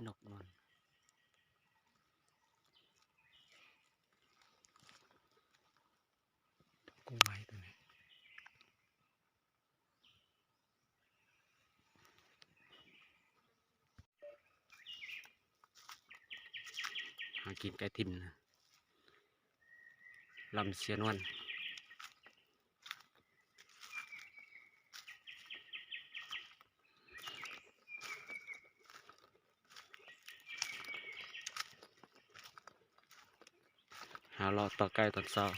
ນົກນອນ ກຸ້ງໄມ້ຕົວນີ້ ຫາກິນໃກ້ຖິ່ນນະ ລຳເຊຍນວນ. ຫາເລາະຕໍ່ໄກ່ຕອນເຊົ້າ.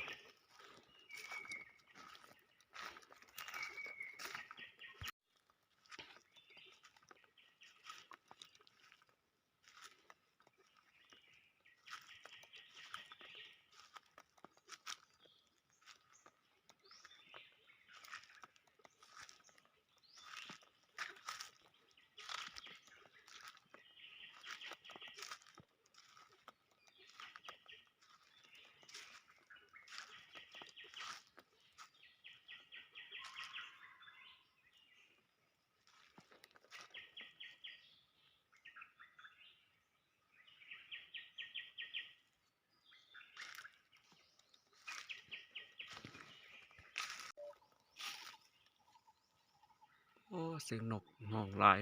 ໂອ້ ສຽງນົກຮ້ອງຫຼາຍ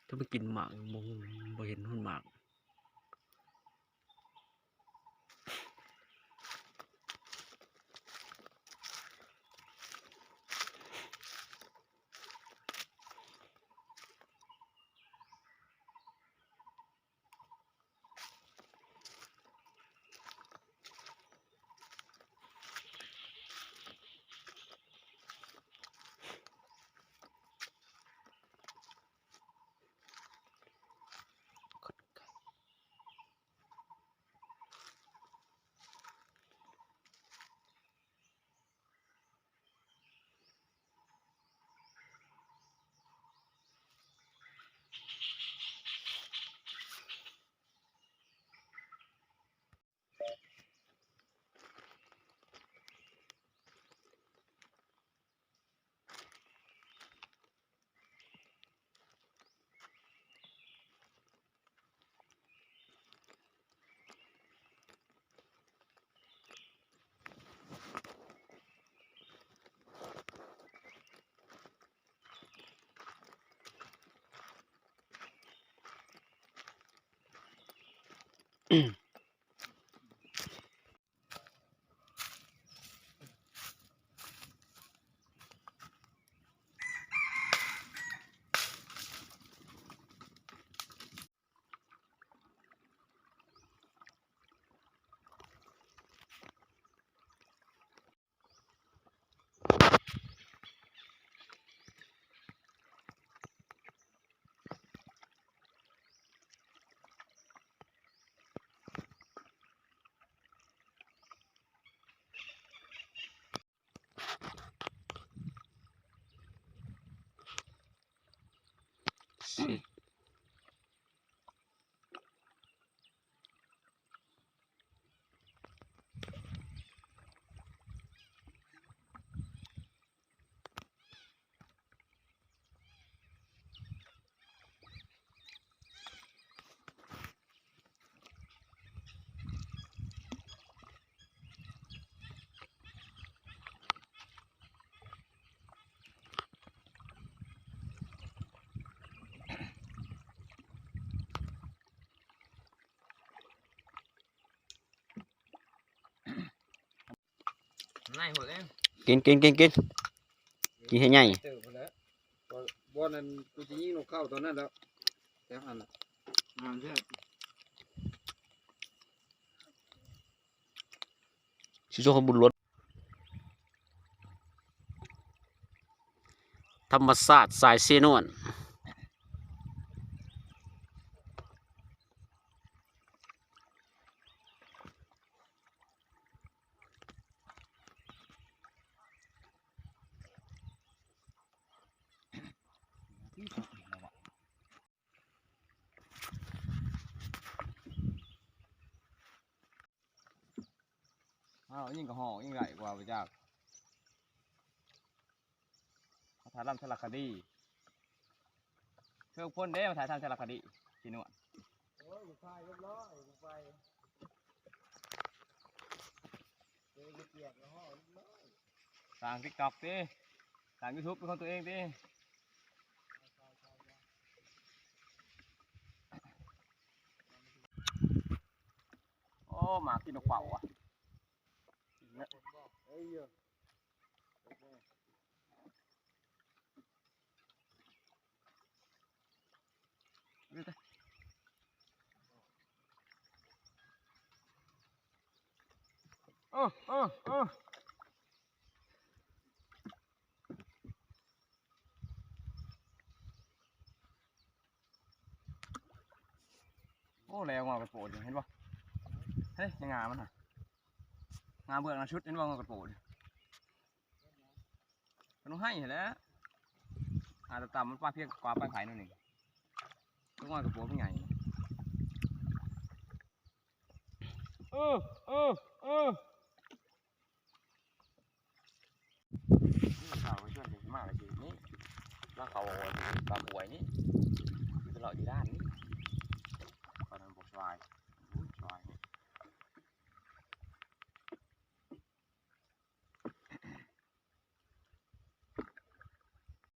ຖ້າມັນກິນໝາກ ບໍ່ ບໍ່ເຫັນຮອດໝາກ. ນາຍໂຫດເດ້ ກິນ ກິນ ກິນ ກິນ ກິນໃຫ້ໃຫຍ່ ເຕີບພຸ້ນແຫຼະ ບ່ອນນັ້ນ ກູຊິຍິງນົກເຂົ້າຕອນນັ້ນແລ້ວ ແຖວຫັ້ນນະ ງາມແທ້ ຊິໂຊໃຫ້ບຸນລ້ວນ ທຳມະຊາດສາຍເຊນວນ. ອ້າວ ຍິງກະຮ້ອງ ຍິງໄດ້ກວ່າບໍ່ຈັກ ມາຖ່າຍທຳສາລະຄະດີ ເທິງພົນເດ້ ມາຖ່າຍທຳສາລະຄະດີ. ພີ່ນ້ອງ. ໂອ້ຍ ຖ່າຍຮຽບຮ້ອຍ ໄປ ເຈອເປີກແລ້ວຮອດຮຽບຮ້ອຍ. ສ້າງຕິກຕັອກຕິ ສ້າງຢູທູບເປັນຂອງຕົວເອງຕິ. ໂອ້ ໝາກກິນນກເປົ້າວ່ະ. ເອີ ເອີ ເອີ. ໂອ້ ແລ້ວງົວກະໂປດນີ້ ເຫັນບໍ່? ເຮີ້ຍ ໃນງາມັນນະ ງາເບື້ອງໜ້າສຸດ ເຫັນບໍ່? ງົວກະໂປດ ມັນໃຫ້ຫັ້ນແຫຼະ ອາດຕະຕຳມັນປາກພຽງກວ່າປາຍໄຜໜ້ອຍໜຶ່ງ ງົວກະໂປດມັນໃຫຍ່. ເອີ ເອີ ເອີ. ນີ້ ເຂົາໄປຊວນກັນມາລະຊິນີ້ ລາວເຂົ້າຕາມຫ້ວຍນີ້ ໄປເລາະຢູ່ດ້ານນີ້.